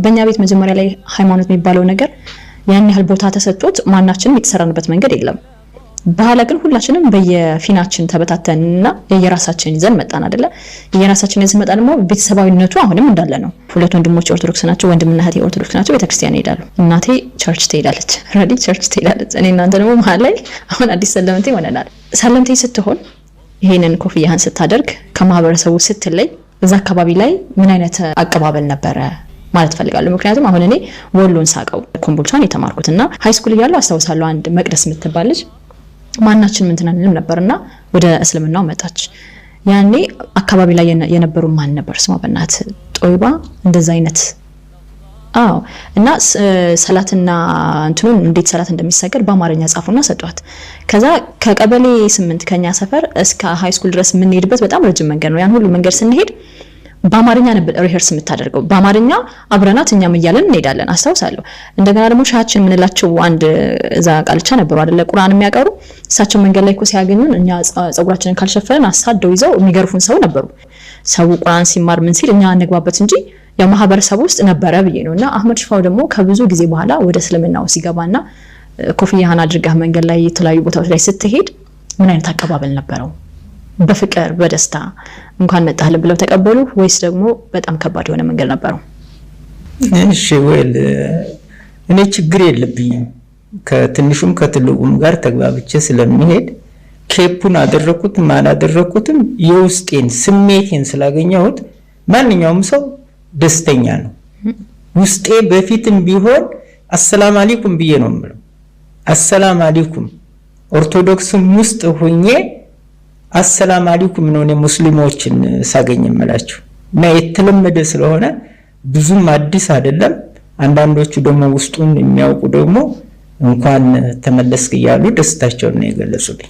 በእኛ ቤት መጀመሪያ ላይ ሃይማኖት የሚባለው ነገር ያን ያህል ቦታ ተሰጥቶት ማናችንም የተሰራንበት መንገድ የለም። በኋላ ግን ሁላችንም በየፊናችን ተበታተንና የየራሳችን ይዘን መጣን አይደለ? የየራሳችን ይዘን መጣን። ደግሞ ቤተሰባዊነቱ አሁንም እንዳለ ነው። ሁለት ወንድሞች ኦርቶዶክስ ናቸው። ወንድምና እህቴ ኦርቶዶክስ ናቸው። ቤተክርስቲያን ይሄዳሉ። እናቴ church ትሄዳለች። ረዲ church ትሄዳለች። እኔ እናንተ ደግሞ መሀል ላይ አሁን አዲስ ሰለምቴ ሆነናል። ሰለምቴ ስትሆን፣ ይሄንን ኮፍያህን ስታደርግ፣ ከማህበረሰቡ ስትለይ እዛ አካባቢ ላይ ምን አይነት አቀባበል ነበረ ማለት ፈልጋለሁ። ምክንያቱም አሁን እኔ ወሎን ሳቀው ኮምቦልቻን የተማርኩት እና high school እያለሁ አስታውሳለሁ፣ አንድ መቅደስ የምትባል ልጅ ማናችንም እንትን አንልም ነበርና ወደ እስልምናው መጣች። ያኔ አካባቢ ላይ የነበሩ፣ ማን ነበር ስሟ? በእናት ጦይባ እንደዛ አይነት፣ አዎ። እና ሰላትና እንትኑን እንዴት ሰላት እንደሚሰገድ በአማርኛ ጻፉና ሰጧት። ከዛ ከቀበሌ 8 ከኛ ሰፈር እስከ high school ድረስ የምንሄድበት በጣም ረጅም መንገድ ነው። ያን ሁሉ መንገድ ስንሄድ በአማርኛ ነበር rehearse የምታደርገው። በአማርኛ አብረናት እኛም እያለን እንሄዳለን፣ አስታውሳለሁ። እንደገና ደግሞ ሻችን የምንላቸው አንድ እዛ ቃልቻ ነበሩ አይደለ? ቁርአን የሚያቀሩ። እሳቸው መንገድ ላይ እኮ ሲያገኙን እኛ ጸጉራችንን ካልሸፈንን አሳደው ይዘው የሚገርፉን ሰው ነበሩ። ሰው ቁርአን ሲማር ምን ሲል እኛ አንግባበት እንጂ ያው ማህበረሰቡ ውስጥ ነበረ ብዬ ነው። እና አህመድ ሽፋው ደግሞ ከብዙ ጊዜ በኋላ ወደ እስልምናው ሲገባና ኮፍያህን አድርገህ መንገድ ላይ የተለያዩ ቦታዎች ላይ ስትሄድ ምን አይነት አቀባበል ነበረው? በፍቅር በደስታ እንኳን መጣህልን ብለው ተቀበሉ ወይስ ደግሞ በጣም ከባድ የሆነ መንገድ ነበረው? እሺ፣ well፣ እኔ ችግር የለብኝም። ከትንሹም ከትልቁም ጋር ተግባብቼ ስለሚሄድ cap ኡን አደረኩትም አላደረኩትም የውስጤን ስሜቴን ስላገኘሁት ማንኛውም ሰው ደስተኛ ነው። ውስጤ በፊትም ቢሆን አሰላም አለይኩም ብዬ ነው የምለው። አሰላም አለይኩም፣ ኦርቶዶክስም ውስጥ ሁኜ አሰላም አለይኩም ነው እኔ ሙስሊሞችን ሳገኝ የምላቸው። እና የተለመደ ስለሆነ ብዙም አዲስ አይደለም። አንዳንዶቹ ደግሞ ውስጡን የሚያውቁ ደግሞ እንኳን ተመለስክ እያሉ ደስታቸውን ነው የገለጹልኝ።